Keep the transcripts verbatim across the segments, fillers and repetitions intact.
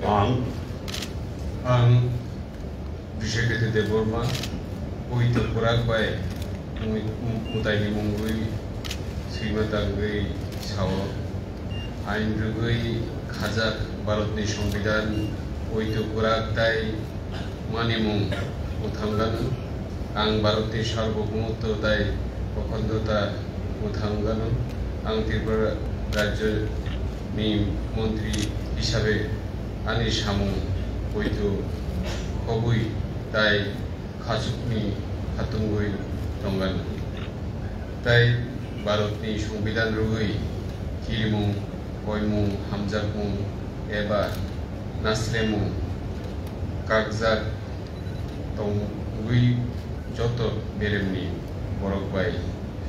Ang, ang Biswakhetu Debbarma, poito kwrak bai mui-, mu-, mwtaini mungwi swima tangwi sao. Ain rwgwi khajak Bharatni Songbidan, poito kwrak tai manimung mwthangano. Ang Bharatni Sarbobomoto tai Okhandota mwthangano. Ang Tripura Rajyoni montri hisabe ani samung poito khobwi tai khachukni khatungwi tongano. Tai Bharatni Songbidan rwgwi kirimung, koimung, hamjakmung eba nasremung kakjak tongwi joto beremni borok bai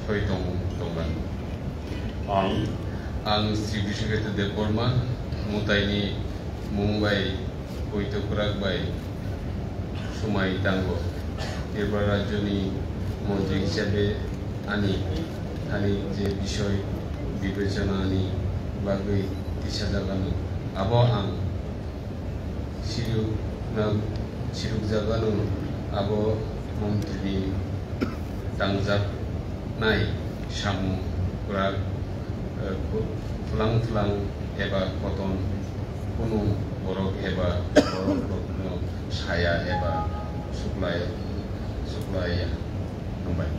soi tong tongmani. Ang, ang Sri Biswakhetu Debbarma, mwtaini mung bai poito kwrak bai swmai tango. Tripura Rajyoni montri hisabe ani thani je bisoi bibechanani bagwi tisajagano, abo ang siruk-, na-, sirukjagano, abo montrini tangjaknai samung kwrak, eh, phu-, phulang phulang eba koton kunu borok eba borok rokno saya eba suklai-, suklaiya. Hambai.